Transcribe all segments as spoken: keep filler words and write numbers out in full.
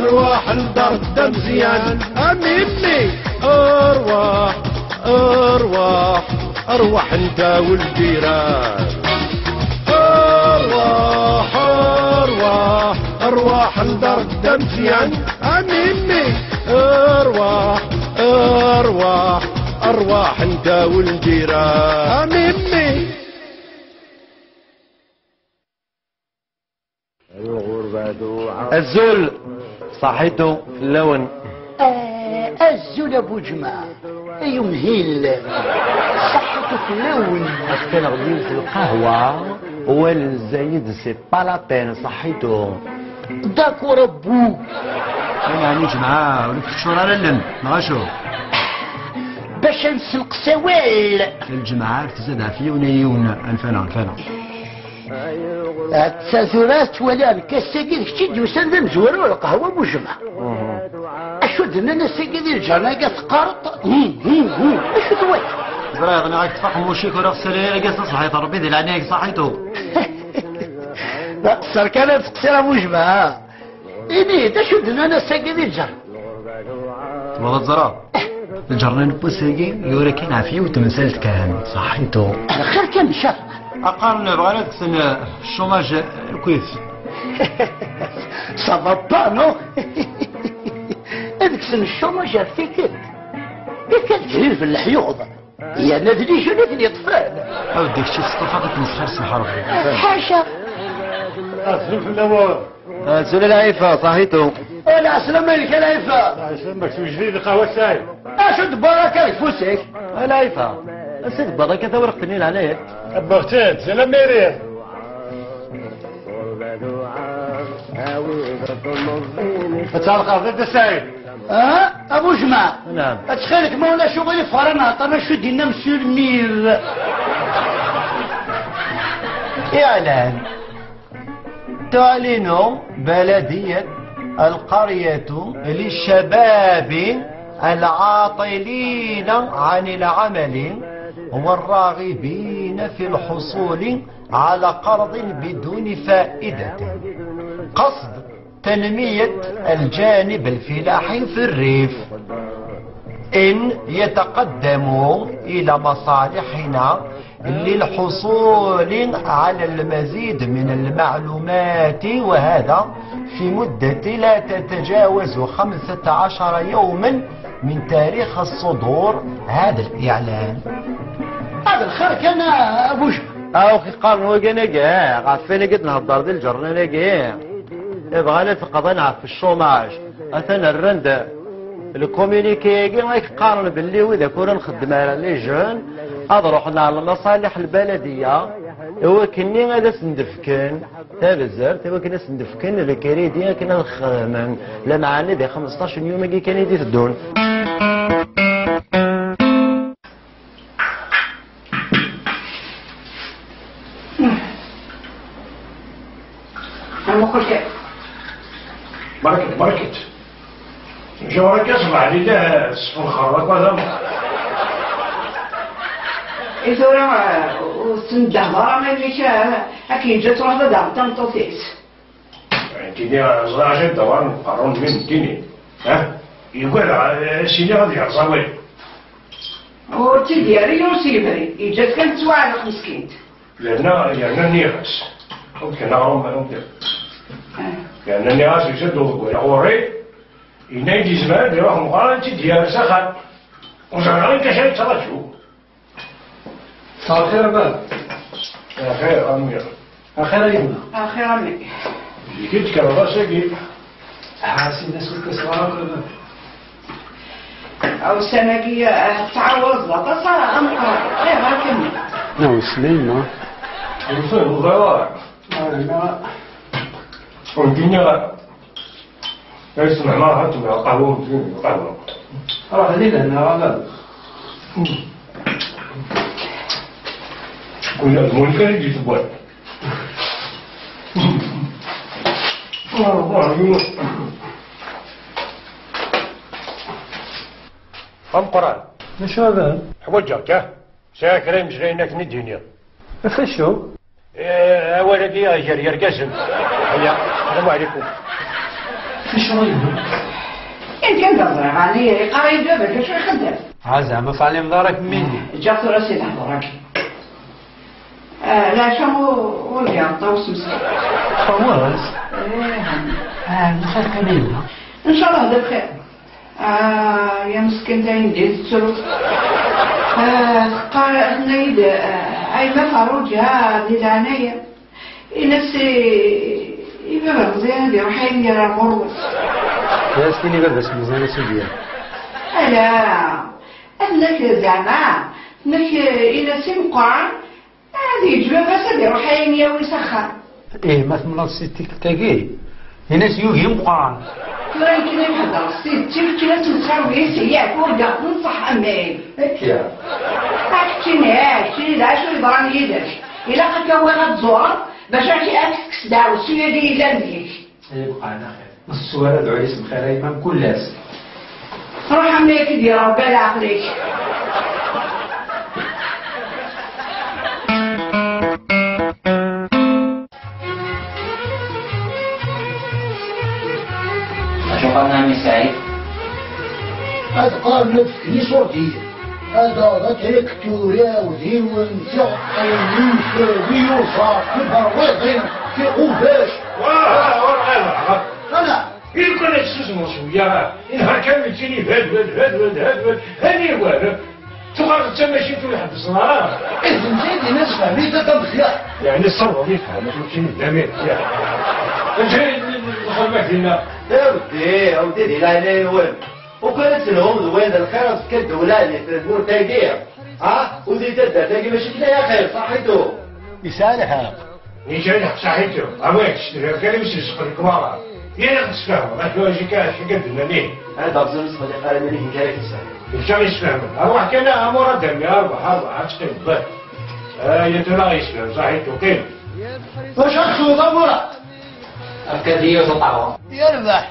Arwaḥ n dar Dda Meẓyan, a mimi. Arwaḥ, arwaḥ, arwaḥ nta u lǧiran. Arwaḥ, arwaḥ, arwaḥ n dar Dda Meẓyan, a mimi. Arwaḥ, arwaḥ, arwaḥ nta u lǧiran, a mimi. Azul, ṣaḥitu fell-awen. Eh, azul a bu ǧemɛa, ay umhil, ṣaḥitu fell-awen. Ad fkaleɣ yiwet lqahwa, wal nzayed c'est pas la peine, ṣaḥitu. D'accord a bu. Ay, ɛni ǧemɛa, ur teččur ara allen, neɣ acu? Bac ad nsenqes awal. Lǧemɛa tzad ɣef yiwen a yiwen, anfana, anfana. Atta tura tettwaliɣ nekk ass-agi d kečč i d-yusan d amezwaru n lqahwa bu ǧemɛa. Acu d-nnan ass-agi di lǧerna-agi teqqareḍ? Hum, hum, hum. Acu twalaḍ? Ẓriɣ, nniɣ-ak ṭṭef aqemmuc-ik ur aɣ-ssali ara, ass-a ṣṣeḥit Ṛebbi di leɛnaya-k ṣaḥitu. D aqeṣṣer kan ad teqṣir a bu ǧemɛa. Ini-d, acu d-nnan ass-agi di lǧer? Tebɣiḍ ad teẓreḍ? Lǧernan n wass-agi yura kan ɣef yiwet temsalt kan, ṣaḥitu. Xir kan, ncaf. Qqaren bɣan ad kksen, eh, chômage, eh, lkif. Ça va pas, non? Ad kksen chômage ar tikkelt. Ikkat jrib n leḥyuḍ. Yerna d les jeunes i ten-yeṭṭfen. A weddi, kečč testufaḍ ad tmesxir s lḥerb. Ḥaca. Azul fell-awen. Azul a Lɛifa, ṣaḥitu. Ala, ɛeslama-inek a Lɛifa. Ɛeslama-k, tewjed-iyi-d lqahwa sɛid. Acu d baraka deg ufus-ik? A Lɛifa, ansi d baraka tawriqt-nni leɛnaya-k? Wwiɣ-tt-id, d lamiri. Ad tɛelqeḍ d Saɛid. Ah, a bu ǧemɛa. Naam. Ttxil-k, ma ulac uɣilif, ɣer ad nɛeṭṭer acu d-yenna Monsieur le Maire. إعلان. تعلن بلدية القرية للشباب العاطلين عن العمل والراغبين في الحصول على قرض بدون فائدة، قصد تنمية الجانب الفلاحي في الريف، إن يتقدموا إلى مصالحنا للحصول على المزيد من المعلومات، وهذا في مدة لا تتجاوز خمسة عشر يوما من تاريخ الصدور هذا الإعلان. هذا الخير كان أبو جهل. Aw, qqaren wagan-agi, eh, ɣef wayen i d-nhedder di lǧernan-agi, eh, bɣan ad t-qḍin ɣef ccumaj. Atan rran-d lkominiki-agi, ay qqaren belli wid akk ur nxeddem ara, les jeunes, ad ruḥen ɣer lmaṣaliḥ lbaladiya, i wakken-nni ad asen-d-fken tabzert, i wakken ad asen-d-fken lkridi akken ad xedmen, lameɛna di xmesṭac n yum-agi kan i d-iteddun. Am uxelxal. Barket, barket. Jawrek aṣbeḥ lillah, tesfenxreḍ akk ad am- I tura, ur tendehḍ ara, ma yella k-, ad k-yeǧǧa truḥeḍ ad d-taɣeḍ tameṭṭut-is. Nekkini ẓriɣ acu d awal n uqerru n mmi nekkini. Ha? Yugad a s-iniɣ ad yerẓ awal. Ur tt-id-yerri, ur s-yebri. Yeǧǧa-tt kan tettwaɛelleq meskint. Yerna, yerna nniɣ-as. Ur d-kkan aɣrum, ur d-, yerna nniɣ-as, yusa-d uḍeggal ɣur-i. Yenna-yi-d yezmer ad iruḥ meqqar ad tt-id-yerr s axxam. Ur ẓriɣ ara amek acu yettṛaju. Mesɛa lxir a baba. Axir a mmi. Axir a yemma. Axir a mmi. Zik i d-tekkreḍ ass-agi. Ha, sidi, ass ur ttaseɣ ara akk a baba. Awssan-agi, eh, tettɛawazeḍ aṭas a, a Meqqran. Ayɣer akka a mmi? Awssan a yemma. Ur tfehmeḍ ara. Ur nniɣ ara. Ay smeḥ, ma raḥ ad tebɛeḍ lqahwa, ur tebɛeḍ lqahwa. Ruḥ di lehna, a baba. Kul azmun kan i d-yessewway. Ameqqran. D acu a baba? Ḥwaǧeɣ-k, ah. Sɛiɣ kra imeslayen ad ken-id-iniɣ. Ɣef acu? Eh, awal-agi gar yergazen. Aya, salamu ɛlikum. Acu i yebɣa? Yakan d aẓriɣ, ɛni iqqar-iyi-d baba-k acu ixeddem? Ha, zeɛma teɛlimeḍ ara kemmini? Ǧǧiɣ tura si lehdur-agi. Ah, leɛca ur, ur giɣ ṭṭawes meskin. Ṭawes? Eh. Ah, lxir kan a yemma. Ncallah d lxir. Ah, ya meskint ayen din tettru. Ah, teqqar, tenna-yi-d, ah, a yemma Ferruǧa, di leɛnaya. Ini-as i, i baba Meẓyan ad iruḥ ayen gar ar ɣur-wen. Ad as-tini baba-s Meẓyan a Sudiya. Ala, ad nek zeɛma, nek ini-as i Meqqran, ad yeǧǧ baba-s ad iruḥ ayen yawi s axxam. Ih, ma temleḍ si tikkelt-agi, ini-as yugi Meqqran. Tura nekk ad heddreɣ s tidet, kifkif ad tt-nesɛu yes, yak, urgaɣ tenṣeḥ amek. Akka. Keččini, ah, keččini d acu yeḍran yid-k? Ilaq ad k-awiɣ ad tẓureḍ, bac ad k-, ad k-tekkes ddeɛwessu-yagi yellan deg-k. Ay Meqqran axir, ur tettwara ad ɛuli s lxir a yemma mkul ass. Ruḥ a mmi, ad k-id-yerr Rebbi leɛqel-ik. Acu qqaren a mmi Saɛid? Ad qqaren ad fken iṣurdiyen. Ad aɣ-, ad trek tura d yiwen tiɣeṭṭin, d iyuzaḍ, d iberwiḍen, d iqubac. Wah, wah, wah, wah, wah. Ala. I lukan ad tessusmeḍ cwiya, inehar kamel ttini had, had, had, had, had, had, aniwer. Tuɣaleḍ d tamacint ur iḥebbsen ara. Ihi d netta i d-yenna sefhem-it a Dda Meẓyan. Yeɛni ṣṣabr yefhem, ur ttini d amir. Acu i d-, d-, d-, lxedma dinna? Awdi, awdi, di leɛnaya-nwen. Ukan ad telhum d wayen d lxir, ad tekka ddewla di tmurt-agi. Ha? U di taddart-agi mačči kra axir, ṣaḥitu. Yesɛa lḥeqq. Yesɛa lḥeqq, ṣaḥitu. Awa, tectebir kan mi s-yesseqel lekwaɣeḍ. Yal ad tfehmeḍ, acu, acu akka, acu akka d-nnan, ih. Ad d-rẓen sxelliq ara mani nekk ara k-isfehmen. Nekk ara yesfehmen. Arwaḥ kan, a Murad, a mmi, arwaḥ, arwaḥ, ad teqqimeḍ. Ah, ya tura yesfehm, ṣaḥitu, qqim. Wacu ad tesweḍ, a Murad? Efk-d yiwet n lqahwa. Yerbeḥ.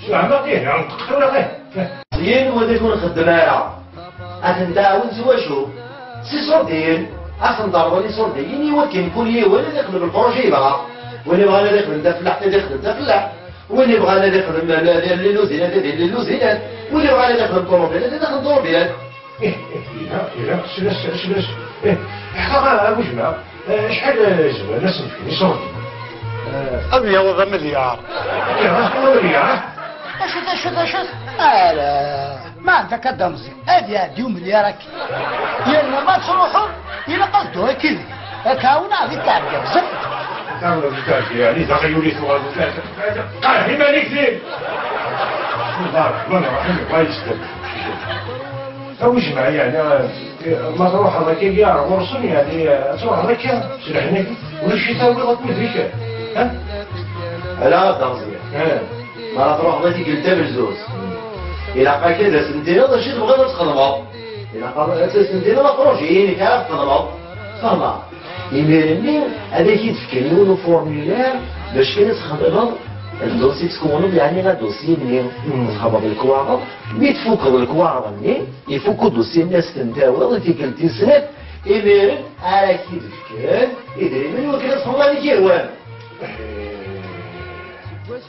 Sfehmeɣ, ih, neɣ nṭeq tura, ih. Yin wadif ur nxeddem ara. Ad ten-nɛawen s wacu? S iṣurdiyen. Ad sen-d-rḍen iṣurdiyen i wakken kul yiwen ad ixdem lpruji yebɣa. Win yebɣan ad ixdem tafellaḥt, ad ixdem tafellaḥt. Win yebɣan ad ixdem l-, l-, lluzinat, ad ilin lluzinat. Win yebɣan ad ixdem ṭuṛubilat, ad ixdem ṭuṛubilat. Ih, ih, yelha, yelha, sel-as, sel-as. Ih, ḥqa, a Bujma, eh, acḥal, eh, zemren ad sen-fken iṣurdiyen? Eh, ad yaweḍ amelyaṛ. Ih, amelyaṛ? Acu, acu, acu? Ala, ma ɛeddak a Dda Meẓyan, ad iɛeddi umelyaṛ akka. Yerna ma tettruḥuḍ, ilaq ad dduɣ akkid-k. Ad k-ɛawneɣ di tɛebga, bezzaf. Tɛawneɣ di tɛebga, yeɛni d aɣyul i tuɣaleḍ. Qerrḥ iman-ik din. Bismillah ar-Rahman ar-Rahim, Allah yeslam. A Bujma, yeɛni, eh, ma truḥeḍ akka ar ɣur-sen, yeɛni, eh, ad truḥeḍ akka, s leḥnak, ulac i tawiḍ akk wid-ik, ha? Ala, a Dda Meẓyan. Eh. Ma ara truḥeḍ a tikkelt tamerzut, ilaq-ak ad asen-tiniḍ acu tebɣiḍ ad txedmeḍ. Ilaq ad asen-tiniḍ apruji-inek ara txedmeḍ. Fehmeɣ. Imir-nni ad ak-id-fken yiwen uformulaire bac kan ad txedmeḍ ldosi, teskewneḍ yeɛni adosi-nni, txedmeḍ lekwaɣeḍ. Mi tfukeḍ lekwaɣeḍ-nni, ifuk udosi-nni, ad s-ten-tawiḍ i tikkelt tis snat, imiren ara k-id-fken idrimen iwakken ad txedmeḍ ayen i k-yehwan.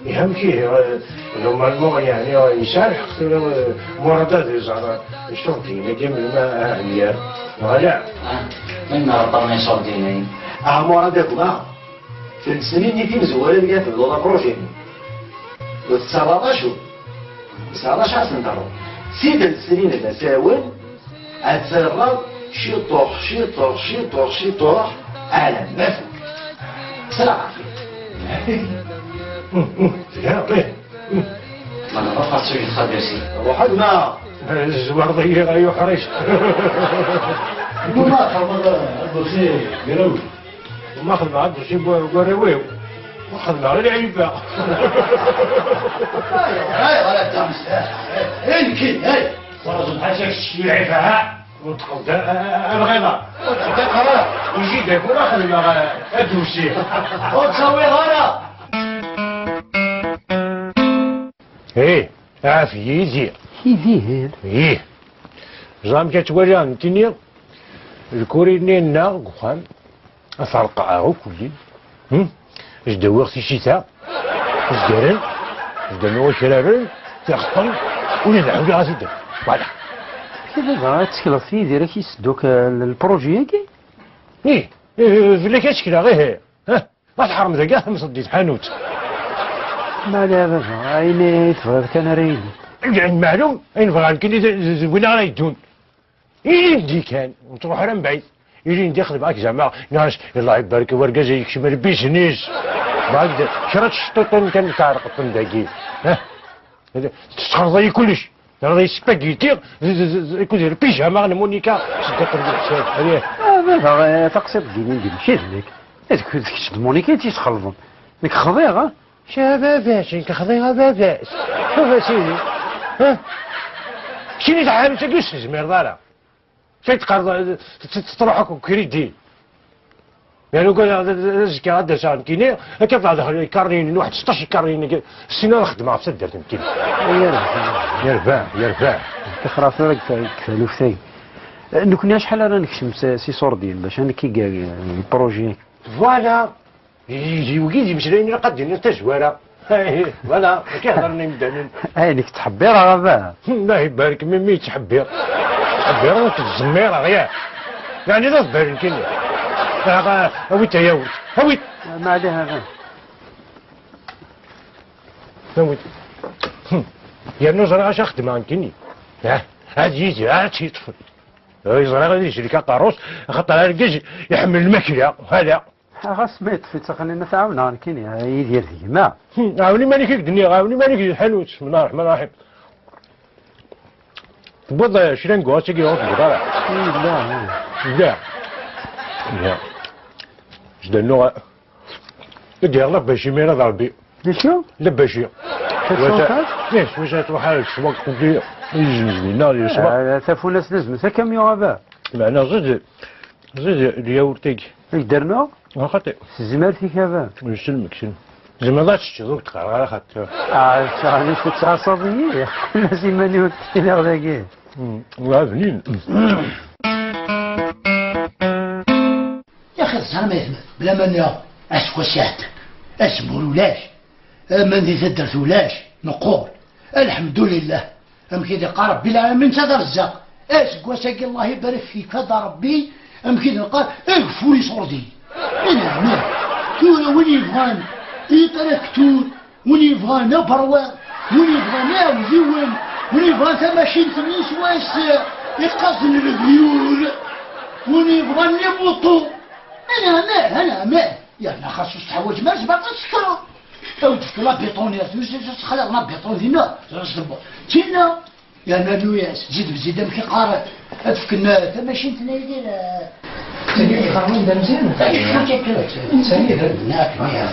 Ihi amek ihi, eh, normalement, yeɛni, eh, yesɛa lḥeqq tura, eh, Murad ad iẓer, eh, iṣurdiyen-agi melmi ara heyyan, neɣ ala? Ah, melmi ara ṭṭerren iṣurdiyen-agi? Ah, Murad, a gma, d lesnin-nni timezwura deg ad tebduḍ apruji-nni. Ur tettarraḍ acu. Sɛiḍ acu ad sen-terreḍ? Sid n snin d asawen, ad terreḍ ciṭuḥ, ciṭuḥ, ciṭuḥ, ciṭuḥ, alamma tfuk. Sla ɣef-i. Tga, ih. Ma nruḥ ad tsugeḍ xadir-si. Ruḥ ad ma. Zwarḍ-iyi ay uḥric. Ma xermeḍ adusi grawd. Ma xedmeɣ adusi n warraw-iw, ma xedmeɣ i lɛibba. Ayɣer, ayɣer a Dda Meẓyan? Ay, nekki, ay! Ur xedmeɣ ḥaca kečč lɛibba, ha? Ur tqeḍ a, a, a, lɣiḍa. Ur tqeḍ ara. Ur ji d akura xedmeɣ, a, adusi. Ur ttawiɣ ara. Eh, ɛaf-iyi, Yidir. Yidir? Ih. Ẓer amek ad twaliḍ, nekkini, lkuri-nni nneɣ deg uxxam. Ad t-reqqɛeɣ akk-lli. Hm? Ad d-awiɣ ticita. Zgaren. Ddan wakraren, tixeṭṭen, ula d ḥuliɣ-as-id. Voilà. Kif bɣa ad tekleḍ Yidir ad k-yesseddu lpṛuji-agi? Ih, ih, fell-ak ad sekleɣ, ih. Hah, ma tḥerm dagi, ad temseḍ di tḥanut. Maɛli a baba, ayen i tebɣiḍ kan ara yili. Meɛlum, ayen bɣan kan i d, d, d win ara yeddun. Ilindi kan, ur ttruḥ ara mebɛid. Ilindi xedmeɣ-ak zeɛma, nniɣ-as, Allah ibarek, wergaz-a yekcem ar biznis. Bɣa-k-d kra n tceṭṭiṭin kan tɛerqeḍ-ten dagi. Hah? Tesxerḍeḍ-iyi kullec. Terreḍ-iyi spaghetti, akked lpijama n Monica, seddiqen di leḥsab. Ah, baba, eh, taqsiṭ n yini d nekk. D kečč d Monica i tt-yesxelḍen. Nekk xḍiɣ, ah? Mačči a baba-s, nekk xḍiɣ a baba-s. Ur as-ini. Ha? Keččini taḥanut-agi ur s-tezmireḍ ara. Kay teqqareḍ, t-, t-, tettruḥ akk ukridi. Yeɛni ugadeɣ d, d, d azekka ad d-aseɣ nekkini, akka ffeɣ daxel ikarniyen, waḥed seṭṭac ikarniyen, ssina ad xedmeɣ ɣef taddart nekkini. Yerbeḥ. Yerbeḥ, yerbeḥ. Tixraṣ ara deg ta-, deg taluft-agi. Eh, nekkni acḥal ara nekcem s, s iṣurdiyen bac ad nekk i, eh, lpṛuji? Voilà. Yidir wigi d imeslayen ilaq ad d-iniḍ tazwara. Voilà, akka heddren imdanen. Ay, nekk ttḥebbireɣ a baba. Allah ibarek, mimi yettḥebbir. Ttḥebbireɣ, ur ttẓemmireɣ, ya. Yeɛni d aḍebbal nekkini. Awi-d tayawurt. Awi-d. Maɛliha a baba. Awi-d. Yernu ẓriɣ acu xedmeɣ nekkini. Ah, ad yid-, ad tt-yeṭṭef. Ẓriɣ ad yeslik aqerru-s, axaṭer argaz iḥemmel lmakla. Hala. Ɣas ma yeṭṭef-itt, aql-i ma tɛawneɣ nekkini, a Yidir d gma. Hmm, ɛawen iman-ik i k-d-nniɣ, ɛawen iman-ik di tḥanut, bismillah ar-Rahman ar-Rahim. Tewwiḍ, eh, crango, ad tagi ur tewwiḍ ara. Yella, eh. Yella. Ya. Jdennu, eh, i d-yerr Labaci, mi ara d Rebbi. D acu? Labaci. Tafsut-a? Ih, s wasa truḥ ar sswaq, tewwi, i zenzin-a, di sswaq. Ah, tafunast d azmet, akamyun, a baba. Meɛna, zid, zid, lyawurt-agi. Ad k-d-rnuɣ? A xaṭi. S tezmert-ik a baba. Yessen meksel. Tzemreḍ ad teččeḍ ur k-d-qqareɣ ara xaṭi. Ah, ttɛani tettɛaṣaḍ-iyi. Kul ass iman-iw d-ttiniɣ dagi. Hmm, wa bnin. Yaxi teẓram aytma, bla ma nniɣ aseggas iɛeddan, azemmur ulac, aman di taddart ulac, neqqur. Alḥemdulillah. Amek i d-iqqar Rebbi lɛalamin, d taderzzaq. Aseggas-agi, Allah ibarek fik, fada Rebbi, amek i d-neqqar, ageffur iṣurdi. Aniɛma, tura win yebɣan i traktur, win yebɣan aberwaḍ, win yebɣan iɛewdiwen, win yebɣan tamacint-nni s wass, eh, iqqazen lebyur, win yebɣan limuṭu. Aniɛma, aniɛma, yerna xas ur teḥwaǧem ara zbaṭ ad tsekreḍ. Awi-d fk la bétonnière, ur s-, ur s-, texliḍ la béton dinna, ẓer-as d-, tinna. Yerna nuyas, zid bzid amek iqqar, ad fken, eh, tamacint n Yidir, eh, tagi iqerrun d amzyan? Tagi tfuk akka. Sani d nekk, eh,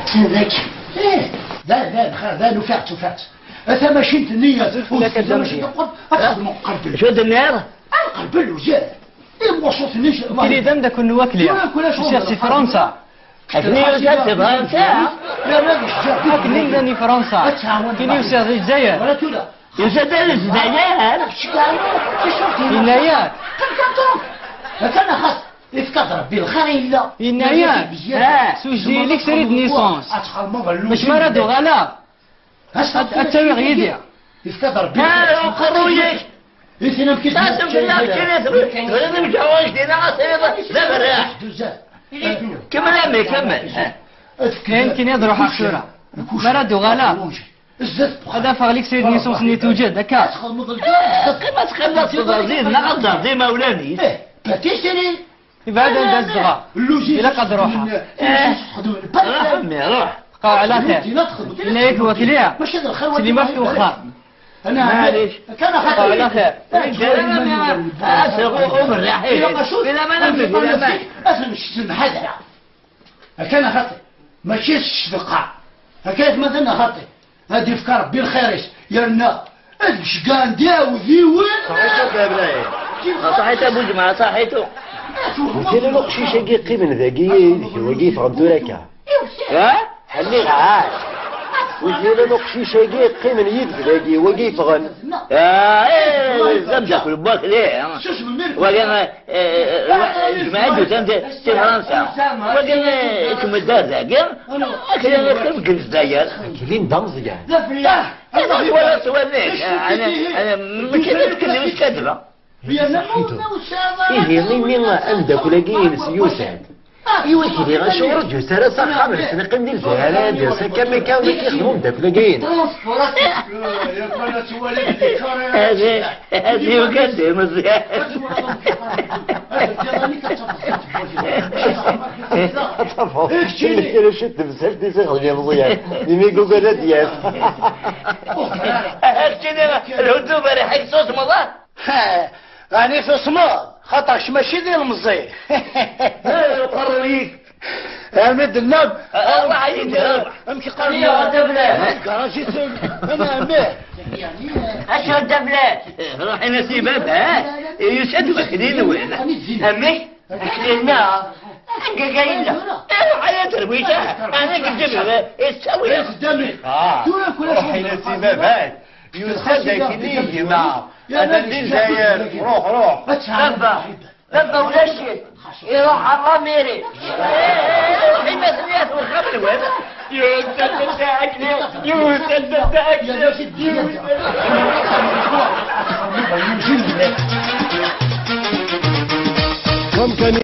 d nekk. Eh, da, da, da, da, nufiɣ-tt, ufiɣ-tt. A tamacint-nni, eh, ur tfuk akka d amzyan. Ad txedmeḍ qerbil. Acu d-tenniḍ? Ah, qerbil, ujar. Imuṣuten-is, kili d amdakel n wakli. Usiɣ si Fransa. Akken i yusa si Fransa. Akken i llan i Fransa. Akken i usiɣ di Lezzayer. Yusa-d ar Lezzayer. Yenna-yak. Atan axaṭ, ifka-d Rebbi lxir yella. Yenna-yak. Ah. S ujdi-inek srid naissance. Mačči mi ara d-uɣaleɣ. Ad, ad tawiɣ yid-i. Ifka-d Rebbi. Ah, uqerruy-ik. I tinam kif tasem fell-aɣ kini, tebɣiḍ imǧawac dina, ad tiliḍ d aberraḥ. Kemmel a mmi, kemmel. Ayen kini ad ruḥeɣ tura. Mi ara d-uɣaleɣ, ad afeɣ liksir-nni s usni tewjed, akka. Qqim ad teqqimeḍ ad tẓerẓiḍ neɣ ad tẓerẓ imawlan-is. Ibɛed anda zedɣeɣ. Ilaq ad ruḥeɣ. Ruḥ, a mmi, ruḥ. Qeɛ ɛla xir. Yenna-yak wakli, ttlimax i wexxam. Maɛlic. Qeɛ ɛla xir. Aserɣu umerraḥ, ihi. Filaman a mmi, filaman. Akken xaṭi. Mačči s ccdeqa. Akka i tmatan xaṭi. Ad ifk Rebbi lxir-is, yerna ad mcegɛen d iɛewdiwen. Ṣaḥit a Bla Ɛid. Ṣaḥit a Bu Ǧemɛa, ṣaḥit. Kra n uqcic-agi yeqqimen dagi, wagi yeffɣen tura akka. Ha? Aniɣ ɛad? Wi t-ilan uqcic-agi yeqqimen yid-k dagi, wagi yeffɣen? Ah, eh, d ameddakel n wakli, eh. Wagi, eh, eh, eh, jmaɛ-d usan d si Fransa. Wagi, eh, ikemmel-d ar dagi. Akli yeqqim deg Lezzayer. Akli d ameẓyan. Ah, wala s wannek, eh, ana, ana, mačči d akken i s-kadbeɣ. Ihi, imi ameddakel-agi-ines yusa-d, i wakli acuɣer ur d-yusi ara s axxam-nsen, iqqim di Lezzayer ara d-yas akka, mi kan ur yexdem umeddakel-agi-ines? Hadi, hadi yukan-d Meẓyan. Ad tafeḍ, kra ciṭ temsalt-is ixdem i Meẓyan, imi yugi ad d-yas. Keččini, lhuddu berriḥ-ik susmeḍ, ah? Ɛni tusmeḍ? Xaṭer kečč mačči d ilemẓi. Uqerruy-ik. Armi d-nnam. Allah yid-m. Amek iqqaren? Aniya d abla? Garaj-iten. Ana ɛemmi. Acu d abla? Ruḥ ini-as i baba, ha? Yusa-d wakli-nwen. Amek? Akli-nneɣ. Anga yella? Ruḥ ay aterwit, ah. Ana deg ǧebla, yettawi. Ah, ruḥ ini-as i baba. Yusa-d akli gma. Atan di Lezzayer. Ruḥ, ruḥ. Baba, baba ulac-it. Iruḥ ɣer lamiri. Iruḥ imaten-is wexxam-nwen. Yusa-d akli. Yusa-d akli. Yusa-d.